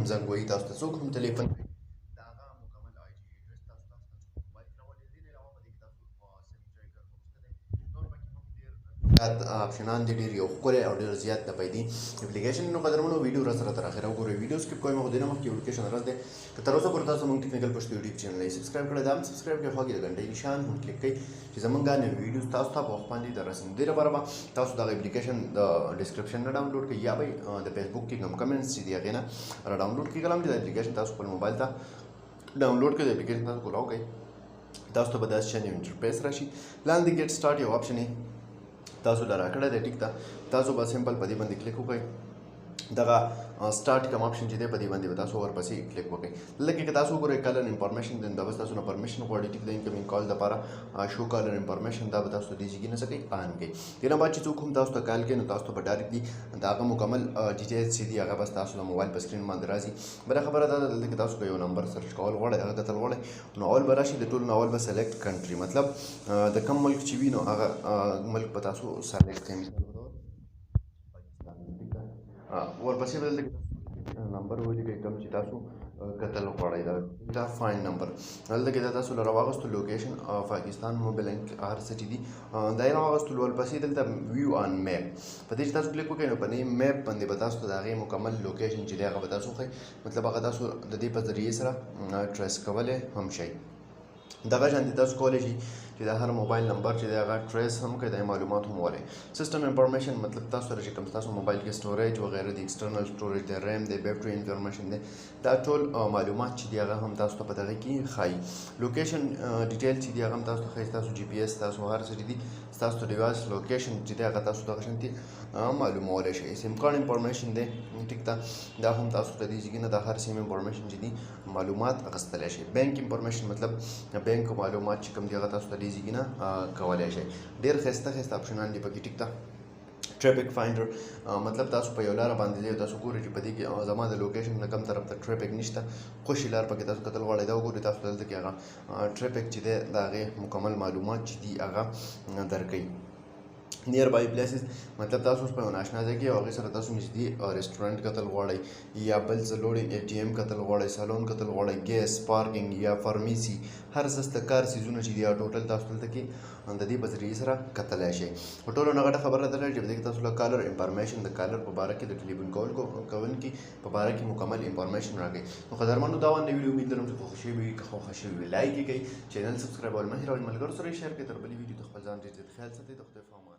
هم زنګ وهي، تاسو ته څوک هم ټلیفون کوي، د هغه مکمل آی ډي ایډرس تاسو ته ستاسو په موبایل کې راولي. دې نه علاوه په دې کې تاسو سیم ټریکر هم شته دی، نور پکې هم ډېر زیات آپشنان دي، ډېر یو ښکلی او ډېر زیات د پیدي اپلیکیشن. نو قدرمنو، ویډیو را سره تر اخره وګورئ، ویډیو سکیپ کوئ مه. خو دې نه مخکې یو لوکیشن راز دی، که تر اوسه پورې تاسو موږ ټیکنیکل پښتو یوټیوب چینل یې سبسکرایب کړی، دا هم سبسکرایب کړئ، خوا کې د ګنټې نشان هم کلیک کړئ چې زمونږ نوې ویډیو تاسو ته په وخت باندې در رسېږي. دې لپاره به تاسو دغه اپلیکیشن د ډسکرپشن نه ډاونلوډ کړئ یا به د فیسبوک کې کوم کمنټس چې دي هغې نه را ډاونلوډ کړئ. کله هم چې د اپلیکیشن تاسو خپل موبایل ته ډاونلوډ کړئ، د اپلیکیشن تاسو کولاو کړئ، تاسو ته به داسې شان یو انټرفیس راشي. لاندې ګیټ سټارټ یو آپشن یې تاسو له راکړی دی، ټیک ده. تاسو به سمپل په دې باندې کلیک وکړئ. دغه سټارټ کوم آپشن چې دی، په دې باندې به تاسو ورپسې کلیک وکړئ. دلته کې که تاسو وګورئ، کالر انفارمیشن دی، دا به تاسو نه پرمیشن غواړي، ټیک ده. انکمینګ کال دپاره شو کالر انفارمیشن، دا به تاسو دې ځای کې نه څه کوي، آن کوي. دې نه بعد چې څوک هم تاسو ته کال کوي، نو تاسو ته به ډایرکټلي د هغه مکمل ډیټیلز چې دي هغه به ستاسو د موبایل په سکرین باندې راځي. بله خبره دا ده، دلته کې تاسو که یو نمبر سرچ کول غواړئ، هغه کتل غواړئ، نو اول به راشي، د ټولو نه اول به سلیکټ کنټري، مطلب د کوم ملک چې وي نو هغه ملک به تاسو سلیکټ کړئ، مثال په طور پاکستان، ټیک ده. ورپسې به دلته کې نمبر ولیکئ کوم چې تاسو کتل غواړئ. دا فاین نمبر دلته کې دا تاسو له راواغستو، لوکیشن پاکستان، موبایل هر څه چې دي دا یې راواغستلو. ورپسې دلته ویو آن میپ، په دې چې تاسو کلیک وکړئ، نو په دې میپ باندې به تاسو ته د هغې مکمل لوکیشن چې دی هغه به تاسو ښیي، مطلب هغه تاسو د دې په ذریعې سره ټریس کولی هم شئ. دغه شان دي تاسو کولی شئ چې د هر موبایل نمبر چې دی هغه ټریس هم کړئ، د معلومات هم ولئ. سیستم انفارمیشن، مطلب تاسو سره چې کوم ستاسو موبایل کې سټوریج وغیره دی، ایکسټرنل سټوریج دی، ریم دی، بیټري انفارمیشن دی، دا ټول معلومات چې دی هغه هم تاسو ته په دغه کې ښایي. لوکیشن ډیټیل چې دی هغه هم تاسو ته ښایي، ستاسو جی پي اس، ستاسو هر څه چې دي، ستاسو ډیوایس لوکیشن چې دی هغه تاسو دغه شانتي معلومولی شئ. سیم کارت انفارمیشن دی، ټیک ده، دا هم تاسو ته دې ځای کې نه د هر سیم انفارمیشن چې دي معلومات اخیستلی شئ. بانک انفارمیشن، مطلب بانک معلومات چې کوم دی هغه تاسو ته دې ځای کې نه کولی شئ. ډېر ښایسته ښایسته آپشنان دي پکې، ټیک ده. ټریفک فایندر، مطلب تاسو په یو لاره باندې ځئ، تاسو ګورئ چې په دې کې زما د لوکیشن نه کوم طرف ته ټریفک نشته، خوشې لار پکې تاسو کتل غواړئ، دا وګورئ، تاسو دلته کې هغه ټریفک چې دی د هغې مکمل معلومات چې دي هغه درکوي. نیر بای پلیسز، مطلب تاسو اوس په یو ناشنا ځای کې او هغې سره تاسو نږدې رستورانټ کتل غواړئ یا بل څه لوډینګ ای ټي ایم کتل غواړئ، سالون کتل غواړئ، ګیس، پارکینګ یا فارمیسي، هر څه د کار څیزونه چې دي هغه ټوټل تاسو دلته کې د دې په ذریعې سره کتلی شئ. خو ټولو نه غټه خبره دا ده چې په دې کې تاسو له کالر انفارمیشن، د کالر په باره کې، د ټلیفون کول کوونکي په باره کې مکمل انفارمیشن راکوي. نو قدرمنو، دا وه نوې ویډیو، امید لرم چې خوښه شوې وي. که خوښه شوې وي لایک یې کړئ، چینل سبسکرایب ول مه هېروئ، ملګرو سره یې شیر کړئ. تر بلې ویډیو د خپل ځان ډېر زیات خیال ساتئ. د خدای په امان.